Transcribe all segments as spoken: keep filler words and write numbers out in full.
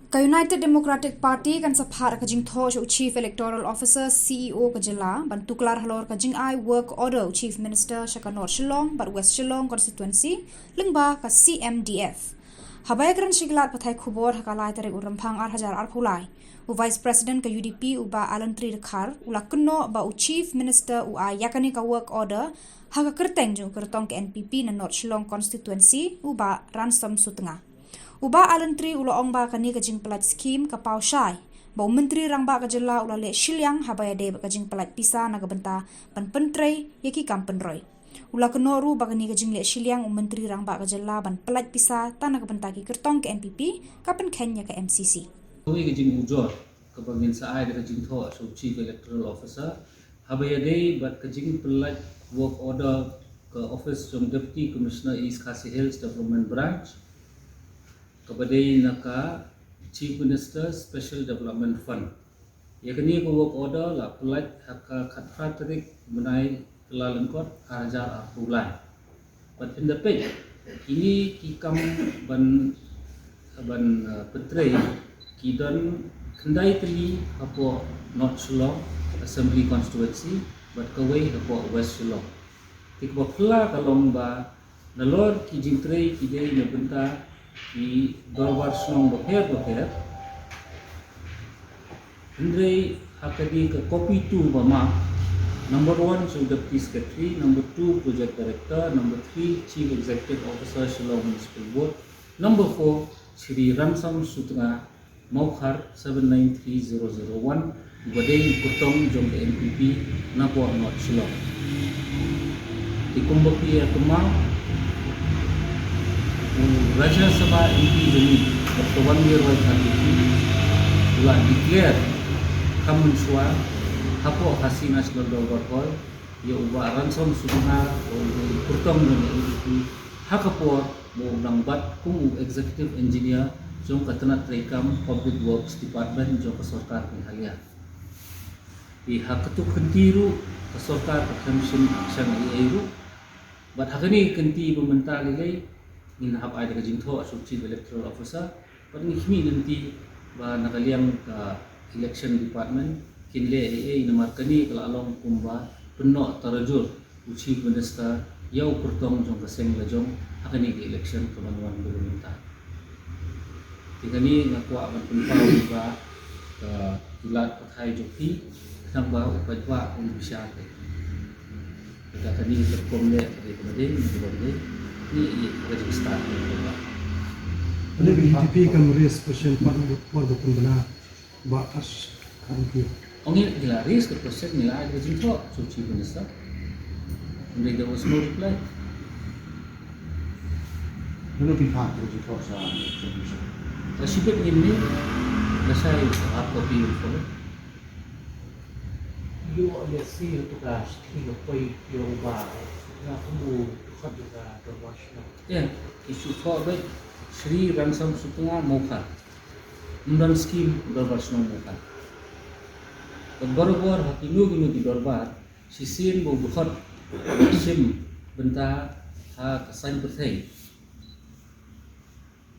Ka United Democratic Party kan sa phah ka jingthoh sha u Chief Electoral Officer, C E O, ka jylla ban tuklar halor ka jingai work order u Chief Minister sha ka North Shillong bad West Shillong constituency lyngba ka C M D F. Haba ïakren sha ki lad pathai khubor ha ka lai tarik u Rymphang ar hajar arphew lai, u Vice President ka U D P u Bah Allantry Dkhar u la kynnoh ba u Chief Minister u ai ïa kane ka work order ha ka kyrteng jong u kyrtong ka N P P na North Shillong constituency, u Bah Ransom Sutnga. U Bah Allantry u la ong ba kane ka jingpyllait skhim ka paw shai ba u Myntri Rangbah ka jylla u la leh shiliang haba ïadei bad ka jingpyllait pisa na ka bynta ban pyntrei ïa ki kam pynroi. U la kynnoh ruh ba kane ka jingleh shiliang u Myntri Rangbah ka jylla ban pyllait pisa tang na ka bynta ki kyrtong ka N P P ka pynkheiñ ïa ka M C C. Kawei ka jingujor kaba ngin sa ai da ka jingthoh sha u Chief Electoral Officer haba ïadei bad ka jingpyllait work order ka office jong Deputy Commissioner East Khasi Hills Development Branch, kaba dei na ka Chief Minister Special Development Fund. Ïa kane ka work order la pyllait ha ka khatphra tarik bnai Kyllalyngkot ar hajar arphew lai. Bad ynda peit kine ki kam ban, ban, uh, pyntrei ki don khyndai tylli hapoh North Shillong Assembly Constituency bad kawei hapoh West Shillong. Te kaba phylla ka long ba nalor ki jingtrei ki dei na bynta ki dorbar shnong bapher bapher. Hynrei ha kane ka copy two ba map, number one sha u Deputy Secretary, number two Project Director, number three Chief Executive Officer Shillong Municipal Board, number four Shri Ransom Sutnga, Mawkhar seven nine three zero zero one, uba dei u kyrtong jong ka N P P napoh North Shillong. Te kumba phi ïa kynmaw, u Rajya Sabha M P jong ngi, Doctor Wangnir Waiphallkhuki, u la declare kam mynshuwa hapoh Khasi National Dorbar Hall ïa u Bah Ransom Sutnga, u kyrtong jong ka N P P, ha ka por ba u nang bat kum u Executive Engineer jong ka tnat treikam Public Works Department jong ka sorkar Meghalaya. Te ha katto ka kynti ruh ka sorkar ka khlem shim action ei ei ruh. Bad ha kane ka kynti ba mynta lei lei ngin hap ai da ka jingthoh sha u Chief Electoral Officer. Bad ngi khmih lynti ba na ka liang ka Election Department kin leh ei ei, namar kane ka la long kumba pynnoh tarajur u Chief Minister ïa u kyrtong jong ka seng lajong ha kane ka election kaban wan ka mynta. Te kane nga kwah ban pynpaw ba ka, ki lad pathai jong phi, khnang ba u paidbah un bishar te. Ka kane ka rukom leh ka dei kaba dei, kaba dei. Ni i ka jingstad ni kaba. Ane ka U D P kam raise question pat, por ba pun bana. Ba as kan ki. Ong ngi la raise ka question, ngi la ai ka jingthoh sha u Chief Minister. Hynrei there was no reply. Nano phi phah ka jingthoh sha Chief Minister? Ka shibit ngin ni, lashai hard copy will follow. Ïoh lehse hato ka shithi ka poi ïa u Bah, nga kumno u dkhot jong ka dorbar shnong. Ïa, ki shu thoh beit Shri Ransom Sutnga Mawkhar. Ym don skim dorbar shnong Mawkhar. Bad barabor ha kino kino ki dorbar, shisien ba u dkhot shim bynta ha ka saiñ pyrthei,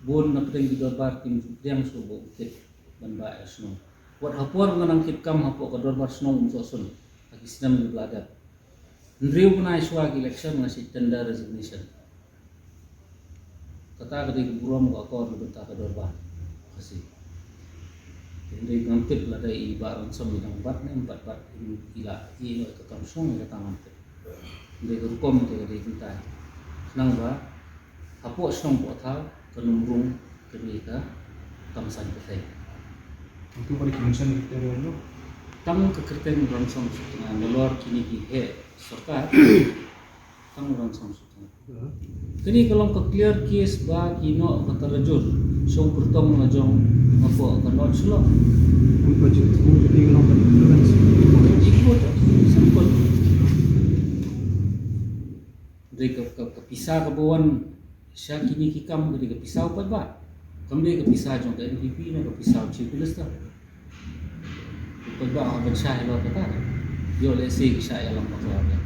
bun na pdeng ki dorbar kim ju pdiang shuh ba u kit ban bah ïa shnong. Wat ha por nga nang kit kam hapoh ka dorbar shnong Umsohsun ha ki snem kiba la dep. Hynriew bnai shuwa ki election nga shah tender resignation. Kata ka dei ka burom ka akor na bynta ka dorbar Khasi. Hynrei ngam tip lada i Bah Ransom i dang bat ne em bat, bat i la ïeh noh ïa ka kam shnong ne kata ngam tip. Hynrei ka rukom te ka dei kumtai. Khnang ba hapoh shnong hapoh thaw kan ym rung kane ka kam saiñ pyrthei. Itu pada ki mention kita dulu. Tang ka kyrteng Ransom Sutnga, nalor kine ki heh sorkar. Tang Ransom Sutnga. Kane ka long ka clear case ba ki noh ka tarajur sha u kyrtong lajong hapoh ka North Shillong. Kun ka jingthoh, jingthoh, jingthoh, jingthoh. Dei ka, ka, ka pisa kaba wan sha kine ki kam ka dei ka pisa u paidbah. Kam dei ka pisa jong ka N P P ne ka pisa u Chief Minister. U paidbah hap ban shah halor kata. Ïoh lehse ki shah ïalam bakla.